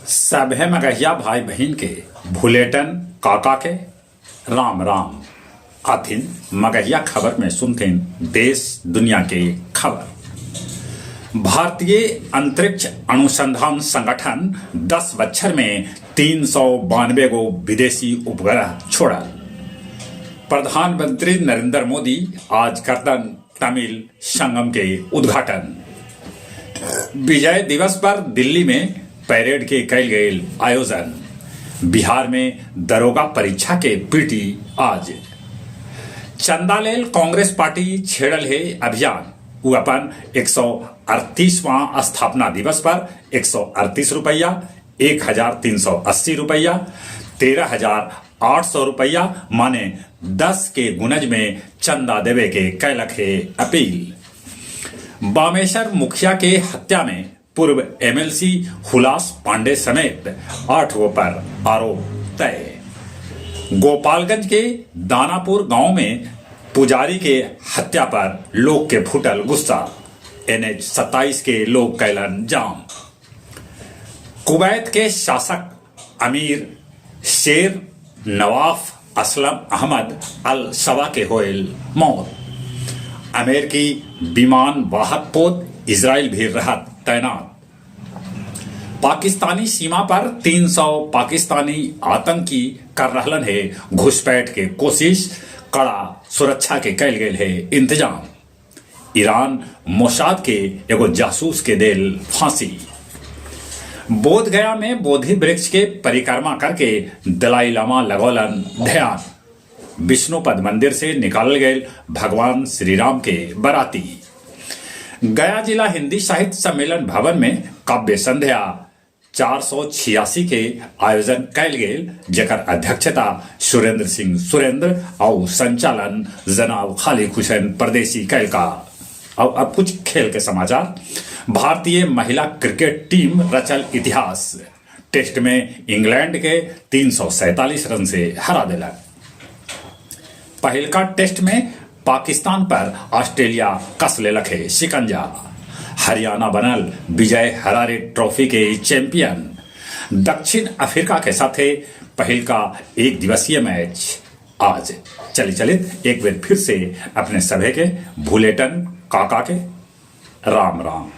सभे मगहिया भाई बहिन के भुलेटन काका के राम राम। आथिन मगहिया खबर में सुनथिन देश दुनिया के खबर। भारतीय अंतरिक्ष अनुसंधान संगठन 10 बच्छर में 392 गो विदेशी उपग्रह छोड़ल। प्रधानमंत्री नरेंद्र मोदी आज करतन तमिल संगम के उद्घाटन। विजय दिवस पर दिल्ली में परेड के कैल गेल आयोजन। बिहार में दरोगा परीक्षा के पीटी आज। चंदा लेल कांग्रेस पार्टी छेड़ल हे अभियान। उ अपन 138वां स्थापना दिवस पर 138 रुपया, 1380 रुपया, 13,800 रुपया माने 10 के गुनज में चंदा देवे के कैलक हे अपील। बामेश्वर मुखिया के हत्या में पूर्व एमएलसी हुलास पांडे समेत 8 गो पर आरोप तय। गोपालगंज के दानापुर गांव में पुजारी के हत्या पर लोग के फूटल गुस्सा। एनएच 27 के लोग कैलन जाम। कुवैत के शासक अमीर शेर नवाफ असलम अहमद अल सवा के होयल मौत। अमेरिकी विमान वाहक पोत इजराइल भी रहत तैनात। पाकिस्तानी सीमा पर 300 पाकिस्तानी आतंकी कर रहलन हे घुसपैठ के कोशिश, कड़ा सुरक्षा के कैल गेल हे इंतजाम। ईरान मोसाद के एगो जासूस के देल फांसी। बोध गया में बोधि वृक्ष के परिक्रमा करके दलाई लामा लगौलन ध्यान। विष्णुपद मंदिर से निकालल गए भगवान श्रीराम के बराती। गया जिला हिंदी साहित्य सम्मेलन भवन में काव्य संध्या 486 के आयोजन कैल गेल, जेकर अध्यक्षता सुरेंद्र सिंह सुरेंद्र और संचालन जनाब खालिद हुसैन परदेसी कैल का। और अब कुछ खेल के समाचार। भारतीय महिला क्रिकेट टीम रचल इतिहास, टेस्ट में इंग्लैंड के 347 रन से हरा देलक। पहिलका टेस्ट में पाकिस्तान पर ऑस्ट्रेलिया कस लेलक है शिकंजा। हरियाणा बनल विजय हरारे ट्रॉफी के चैंपियन। दक्षिण अफ्रीका के साथे पहिलका एक दिवसीय मैच आज। चली चलित एक बेर फिर से अपने सभे के भुलेटन काका के राम राम।